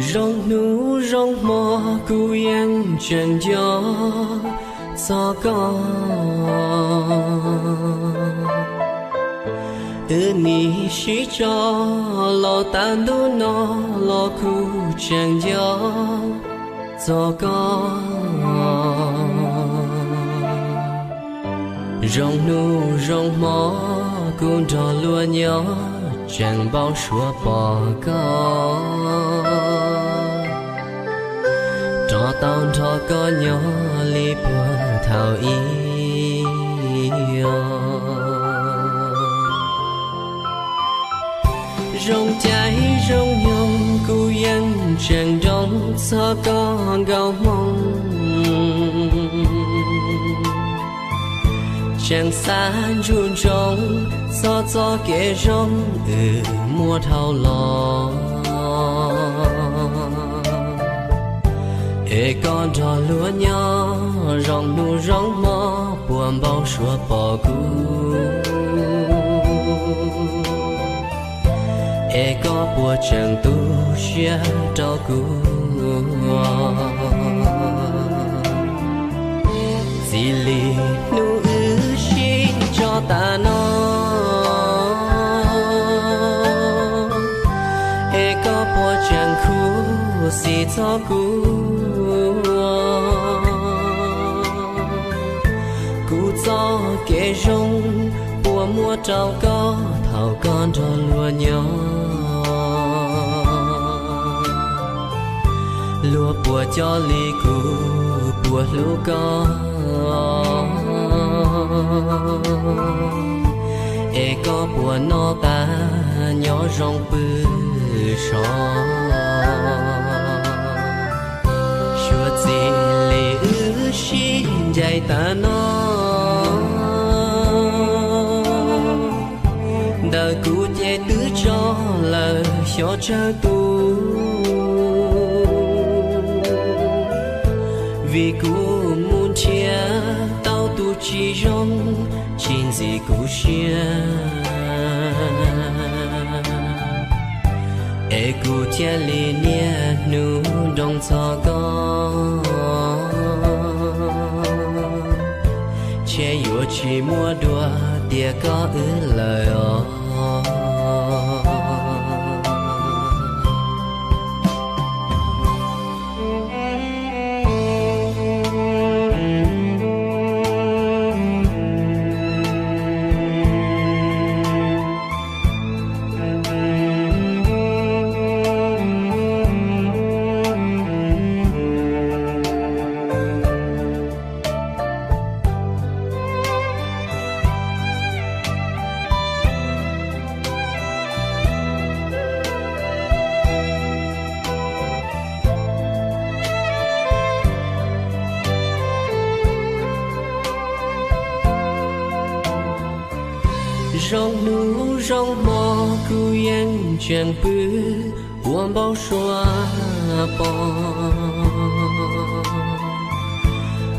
Zoo hnub zoo hmo kuv yeej tseem nco txog koj. Wb nim sib tso los tas ntuj no los kuv tseem nco txog koj. Zoo hnub zoo hmo kuv nrog luag nyob tseem npau suav pom koj. Rov tau nrog koj nyob li puag thaum ub. Zoo caij zoo nyoog kuv yeej tseem nco txog koj nkauj hmoob. Tseem xav ntsug ntsoov txog txoj kev zoo uas muaj dhau los. Es koj nrog luag nyob zoo hnub zoo hmo puas npau suav pom kuv. Es koj puas tseem tu siab rau kuv. Txij li hnub wb sib tso tas no, es koj puas tseem khuv xim txog kuv. Kuv txoj kev zoo puas muaj rau koj thaum koj nrog luag nyob. Luag puas coj li kuv puas hlub koj. Es koj puas noj qab nyob zoo pw sov. Suav txij li wb sib ncaim tas no, ntawm kuv ces twb tso lawm xyov tsawg tus. Vim kuv mus nrhiav tau tus tsis zoo, tsis ntxim kuv siab. Es kuv thiaj li niaj hnub nroo txog koj, ntshe yuav tsis muaj dua tiam koj wb lawm os. Zoo hnub zoo hmo kuv yeej tseem pw ua npau suav pom.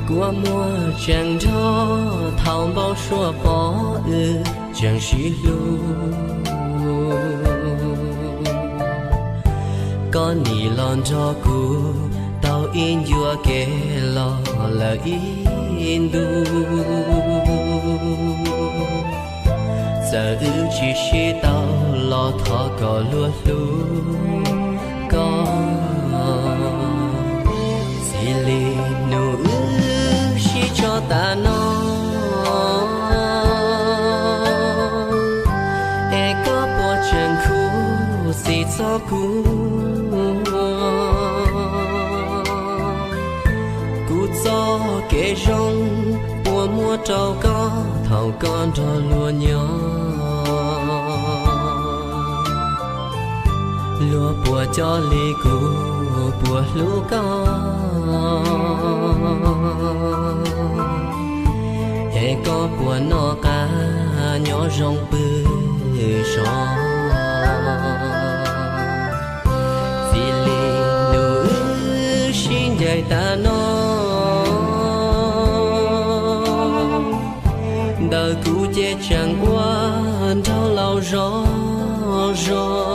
Kua muag tseem nrho thaum npau suav pom wb tseem sib hlub. Koj nim los nrog kuv taug ib ncua kev los lawm ib ntus. Txawm wb tsis sib tau los thov kom luag hlub koj. Txij li hnub wb sib tso tas no, es koj puas tseem khuv xim txog kuv. Kuv txoj kev zoo puas muaj rau koj thaum koj nrog luag nyob. Luag puas coj li kuv puas hlub koj, es koj puas noj qab nyob zoo pw sov. Txij li hnub wb sib ncaim tas no, ntawm kuv ces tseem ua nraug laus zog zog.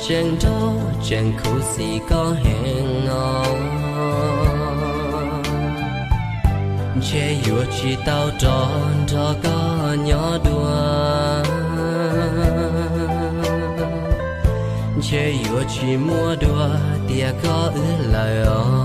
Tseem nrog tseem khuv xim koj heev os, ntshe yuav tsis tau rov nrog koj nyob dua, ntshe yuav tsis muaj dua tias koj wb lawm os.